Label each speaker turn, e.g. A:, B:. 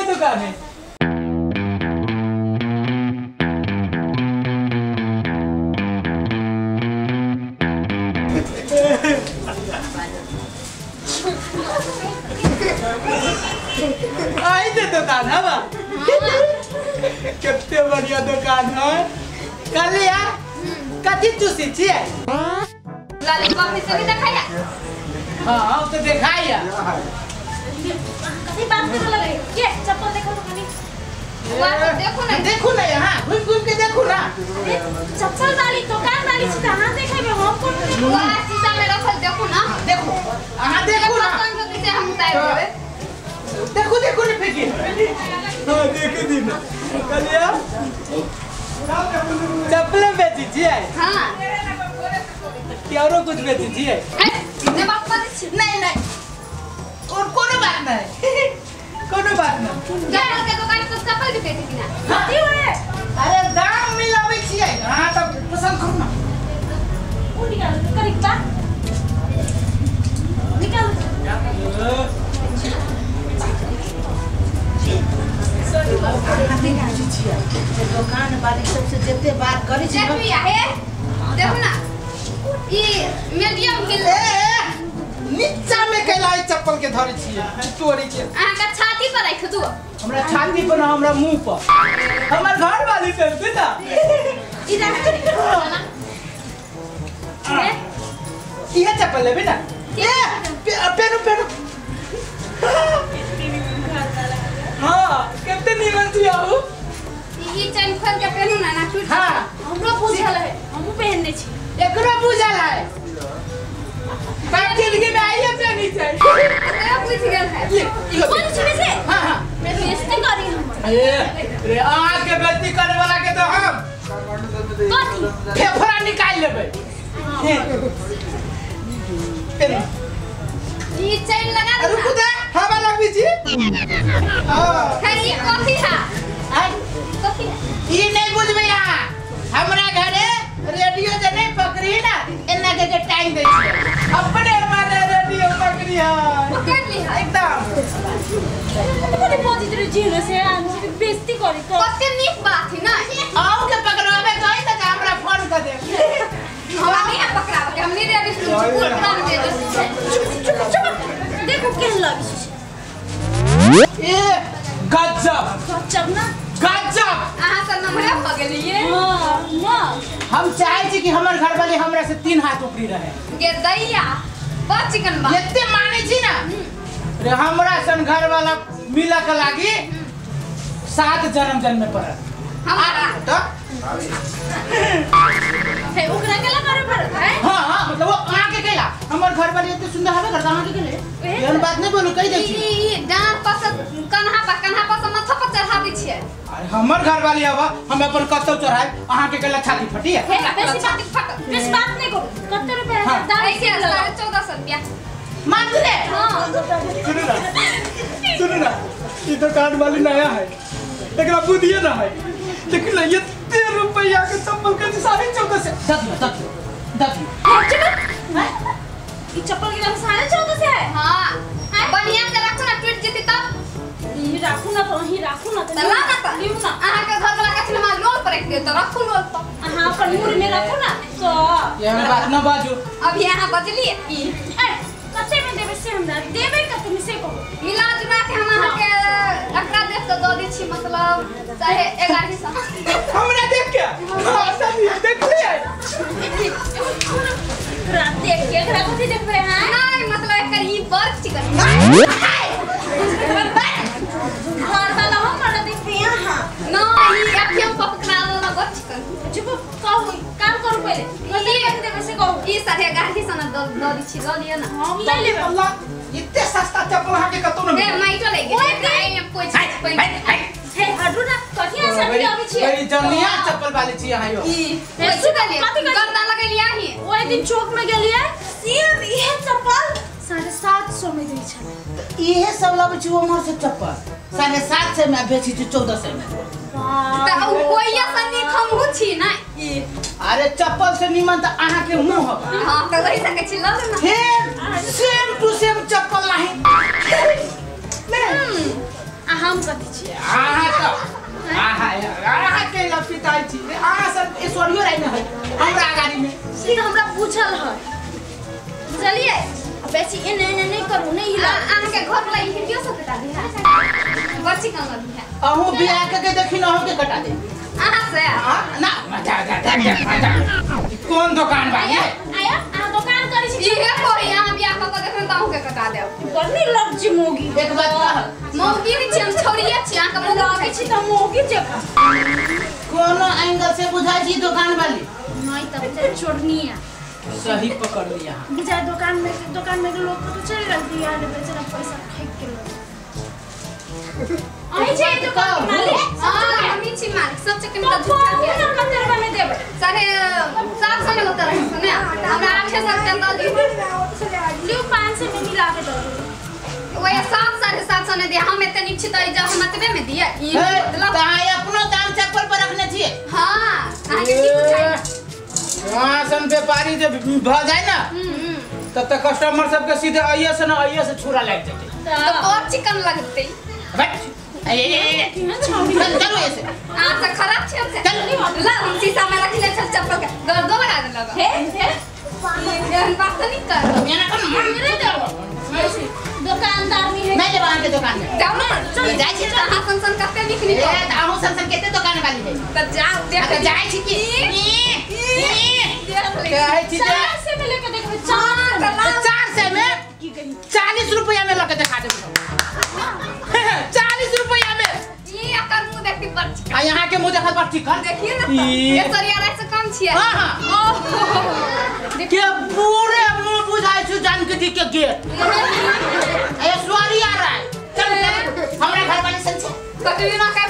A: बढ़िया दुकान है। आई ते दुकान है बा, कितने बढ़िया दुकान है। कलिया कथी चूसी छियै?
B: लॉलीपॉप से भी देखाया।
A: हां तो देखाया।
C: कथी बात करे लगे ये चप्पल देखो तो कनी।
B: देखो ना,
A: देखो ना, यहां घूम घूम के देखो ना।
C: चप्पल वाली दुकान वाली छी कहां देखेबे हम? कोन देखो
B: शीशा में रखल देखो ना।
A: देखो अहां देखो ना,
B: पसंद से हम उतार देबे।
A: देखो देखो ने फेंकी। हां देख दी ना। कलिया चप्पल बेची छियै?
B: हां।
A: कि औरो कुछ बेची छियै?
B: इतने बात बात छी।
A: नहीं नहीं और कोनो बात नहीं, कोनो बात नहीं।
B: चप्पल के दुकान पर चप्पल भी बेची छी ना?
A: कथी होए? अरे दाम मिलाबै छियै। हां तब पसंद करू ना।
C: ओ निकाल करी बा, निकाल।
A: दुकान वाली सबसे जते बात करै छी
B: देखू हे, देखू ना ई मीडियम के
A: नीचा में कैला चप्पल के धरै छी तोड़ै छी।
B: अहाँ के छाती पर राख दू।
A: हमरा छाती पर ना, हमरा मुंह पर। हमर घर वाली पहनते ना
C: ई राख के ना।
A: इहे चप्पल लेबे ना? ए पेरू पेरू। हां कते नीमन छी आऊ।
B: ई चैन खोल के पेनू ना, ना टूट।
A: हां
C: हमरो बुझल है, हमहु पहनने छी।
A: एकरो बुझल है। बाप जिंदगी में आइए पहनी छै।
B: एकरो बुझ गेल है।
A: ले इहो
C: कोन छी से?
A: हां हां
C: बेइज्जती करी हम।
A: ए रे अहाँ के बेइज्जती करे वाला के तो हम
C: कथी
A: फेफड़ा निकाल लेबै।
B: ई चैन लगा दे।
A: रुकू दे, हवा लगबी छी। हां
B: खैर ई कथी है?
A: आई
B: कथी है?
A: ई नहीं बुझबै अहाँ। हमरा घरे रेडियो जे नहीं पकड़ी ना, एना के के टाइम दै छी। अपने माने रेडियो पकड़ी है,
B: पकड़ ली है
A: एकदम।
C: कथी बजित रहे जीरो से आंसर बेइज्जती करी तो
B: कते नीक बात है ना।
A: आऊ के पकड़ावे गई त हमरा फोन कर दे।
B: हमरा नहीं पकड़ावे के, हम नहीं रेडियो सुन छी, पूरा पुरान रेडियो सुन।
C: चुप चुप चुप, देखो केहन लगै छै।
A: ए गजब
C: गजब ना,
A: गजब।
B: अहाँ सब नम्हरे भ गेलियै।
C: हां ना
A: हम चाहे छी कि हमर घर वाली हमरा से 3 हाथ ऊपरी रहे।
B: गे दैया बड़ चिकन बा।
A: एते मानै छी ना रे, हमरा सन घर वाला मिला के लागी 7 जन्म जन्मे पड़त
B: हमरा
A: तो।
C: हे ओकरा केला करे पड़त है?
A: हां हां मतलब वो अहाँ के केला, हमर घर वाली एते सुंदर हवे करता अहाँ के केले। एहन बात नहीं बोलू, कहि दै छी।
B: ई डांर पर से कन्हा पर, कन्हा पर से माथा पर चढ़ा दै छियै।
A: अरे हमर घर वाली हवा हम अपन कतौ चढ़ाए, अहाँ के केला छाती फटी है।
C: हे बेसी बात फट, बेसी बात नहीं करू। कते रुपया है दाम?
B: ऐसे 1450 रुपया
A: मात्र।
B: हां
A: सुनू ना, सुनू ना, ई दुकान वाली नया है, एकरा बुद्धिए ना है। लेकिन ये 13 रुपया के चप्पल के 1450 से दे दियो, दे दियो, दे दियो।
C: ई चप्पल के दाम 1450 है?
B: हां बढ़िया से रखू ना, टूट जेती तब।
C: ई राखू ना तो वही राखू ना,
B: त ला ना त
C: लिउ ना।
B: अहाँ के घर वाला कथि हमरा लोल पर रख दियो त रखू लोल पर।
C: अहाँ अपन मुर में रखू ना तो।
A: एहन बात ना बाजू।
B: अभी अहाँ बजलिए
C: ई ए कते में देबे से हमरा देबे कते में से कहू।
B: मिला जुला के हम अहाँ के एकरा देख के दऽ दै छी, मतलब चाहे 1100।
A: हमरा देख के हां सब देख लियै।
C: रात देख के एकरा कथि देखबै? हां
B: नहीं मतलब एकर ई बड़ चिकन
C: घर वाला हमरा देखबै अहाँ
B: ना, ई अखियो पकड़ा लेला बड़ चिकन।
C: चुप कहू, काम करू पहिले। कते में देबे से कहू।
B: ई 1150 न दऽ दै छी, लऽ लिअ ना।
C: हम ले लेबै।
A: इते सस्ता चप्पल अहाँ के कतौ न
B: ए माइटो ले गेल एकरा एमे कोइ चीज पहिन।
C: हे हटू ना, कथि अहाँ सब अबै छी?
A: बड़ी जलिया चप्पल वाली छी अहाँ यो।
B: ई कोइ चीज गर्दा लगेलियै अहीं।
C: ओइ दिन चौक में गेलियै, सेम इहे चप्पल 750 में दै छलै।
A: इहे सब लबै छी उम्हर से चप्पल 750 में बेचै छी 1400 में।
B: त उ कोइया से नीक हमहु छी ना ई।
A: अरे चप्पल से निमन त अहाँ के मुंह हवा।
B: हां त वही सके छी, ल ना।
A: सेम टू सेम चप्पल नाही।
C: आ हम कथी कथी छी
A: अहाँ त अहाँ अहाँ के ल पिताई छी अहाँ सब ऐश्वर्यो राय न है हमरा गाड़ी में
C: से हमरा बुझल है बुझलिए बेसी एने एने नहीं करू नहीं हिला
B: अहाँ के घर वाला हिडियो सब कटा दी है बच्ची कम लगी है
A: अहू बियाह के देखी न अहू के कटा दे
B: अहाँ से
A: हां ना जा जा जा जा कोन दुकान बा ये
C: आया अहाँ दुकान करै छी
B: इहे कोई अहाँ बियाह क के देखन त अहू के कटा देब
C: बड़ी लज्जी मोगी
A: एक बात कह
B: मौगी नहीं छी हम छोड़िए छी अहाँ के मौगी
C: लगै छी त मोगी जकाँ
A: कोनो एंगल से बुझाई छी दुकान वाली
C: नहीं तब त छोड़नी है
A: सही पकड़ लिया
C: बुझाय दुकान में के लोग तो चल रख दिया ने बेचारा पैसा फेंक के लो आई छै दुकान मालिक
B: हां हम ही छी मालिक सब चक्कर में
C: तो
B: झूठा
C: कोन
B: के
C: कतेरबा में देबै
B: 750 में उतर रही सुने हमरा 800 रुपया दऽ दियौ
C: लिउ 500 में मिला के दऽ दियौ
B: वही 7 750 ने दिया हम एते नीक छी त जा हम एतबे में दिया ई मतलब
A: त अहाँ अपनो दाम चप्पल पर रखने छियै
B: हां अहाँ के की बुझाई
A: वहाँ सन व्यापारी जब भ जाए ना तब तक कस्टमर सबके सीधे आइए से ना आइए से छुरा लग जाते
B: तो और चिकन लगते
A: बैठ ए ए चलो ऐसे
B: अहाँ से खराब छी हमसे चल ला हम शीशा में रखले छल चप्पल के गर्दो लगा देलक
C: हे हे
B: एहन बात नहीं कर
A: मेरा कौन
C: मेरे दुकानदार नहीं है
A: नहीं लेबा अहाँ के दुकान में
B: जाओ ना
A: चल जाय छी
B: त अहाँ सन सन कते बिक्री
A: ए त अहूँ सन सन केते दुकान वाली है
B: त जाओ देख
A: त जाय छी की
B: देख ले
A: कहै छी जे
C: 400 में लेके देखबै
A: 400 में 40 रुपया में लके देखा देब 40 रुपया में
B: ई एकर मुंह देखती बड़ चिकन
A: आ यहाँ के मुंह देखत बड़ चिकन
B: देखिए ना ये सरिया राय से कम छियै
A: हां हां के पूरे मुंह बुझाय छु जानकी जी के गेट ऐश्वर्या राय चल चल हमरा घर वाली सन छै
B: कटरीना कैफ